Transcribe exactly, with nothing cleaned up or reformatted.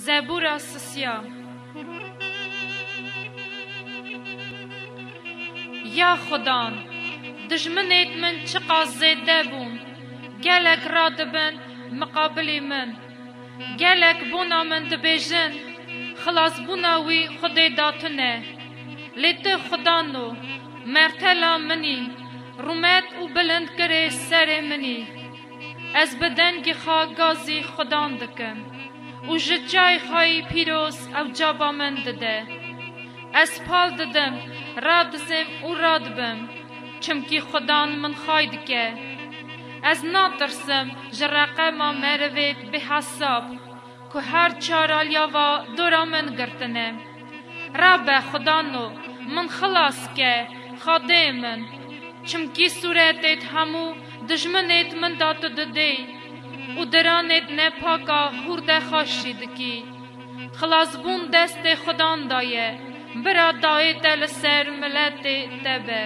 Zebûra sisiya. Ya Xudan, dijminêt min çiqas zêde bûn, gelek radibin miqabilî min. Gelek bona min dibêjin, xilasbûna wî Xwedê da tune. Lê tu Xudan o, mertela min î, rûmet û bilind kirê serê min î. Ez bi dengê xwe gazî Xudan dikim û ji çiyayê xwe yî pîroz ew caba min dide. Ez pal didim, radizim û radibim, çimkî Xudan min xay dike. Ez natirsim ji reqema merivêt bêhesab, ku her çar aliya ve dora min girtine. Rabe Xudano, min xilas ke, Xadê min. Çimkî sûretêt hemû dijminêt min da tu didê û diranêt nepaka hûr de xweşî dikî. Xilasbûn destê Xudan da ye, bira dayê te li ser miletê te be.